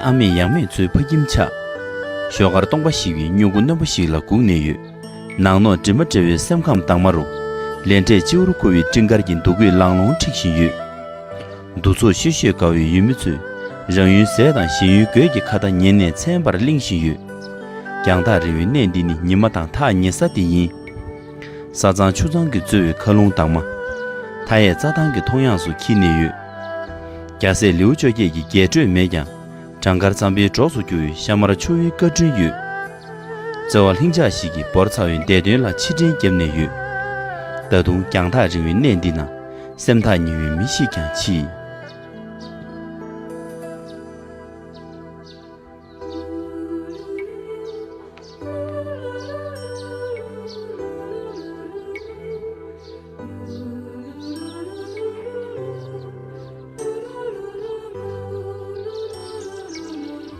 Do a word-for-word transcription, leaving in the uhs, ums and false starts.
ཨ་མེས་ཡང་མེས་ཚོའི་ཕ་ཁྱིམ་ཆགས། ཞོགས་ཀར་སྟོང་པ་ཞིག་གིས་སྨྱུ་གུ་རྣོན་པོ་ཞིག་ལ་སྒུག་ནས་ཡོད། ནག་ནོག་དྲི་མ་བྲལ་བའི་སེམས་ཁམས་དྭངས་མ་རུ། ལས་འབྲས་སྤྱི་བོར་འཁོར་བའི་སྤྲིན་དཀར་གྱི་འདུ་འགོད་ལང་ལོང་འཁྲིགས་བཞིན་ཡོད། འདུ་ཚོགས་ཤོད་ཤོད་དགའ་བའི་ཡུལ་མི་ཚོས། རང་ཡུལ་ཟས་དང་གཞན་ཡུལ་གོས་ཀྱི་ཁ་བརྡ་ཉན་ནས་ཚན་པར་གླེང་བཞིན་ཡོད། རྒྱང་ཐག་རིང་བའི་གནས་འདི་ནི་ཉི་མ་དང་ཐག་ཉེ་ས་དེ་ཡིན། ས་གཙང་ཆུ་གཙང་གིས་གཙོས་པའི་མཁའ་རླུང་དྭངས་མ། མཐའ་ཡས་རྩྭ་ཐང་གི་མཐོངས་དབྱངས་སུ་འཁྱིལ་ནས་ཡོད། རྒྱ་སྲས་ལེའུ་བཅོ་བརྒྱད་ཀྱི་རྒྱས་སྤྲོས་མེད་ཀྱང་། བྲང་ཁར་རྩམ་པའི་གྲོགས་སུ་གྱུར་བའི་ཤ་མར་ཆུ་བོའི་བཀའ་དྲིན་ཡོད། བརྩེ་བ་ལྷིང་འཇགས་ཤིག་གིས་བོར་ཚར་བའི་འདས་དོན་ལ་ཕྱིར་དྲན་བརྒྱབ་ནས་ཡོད། ད་དུང་རྒྱང་ཐག་རིང་བའི་གནས་འདི་ན། སེམས་ཐག་ཉེ་བའི་མི་ཞིག་ཀྱང་མཆིས།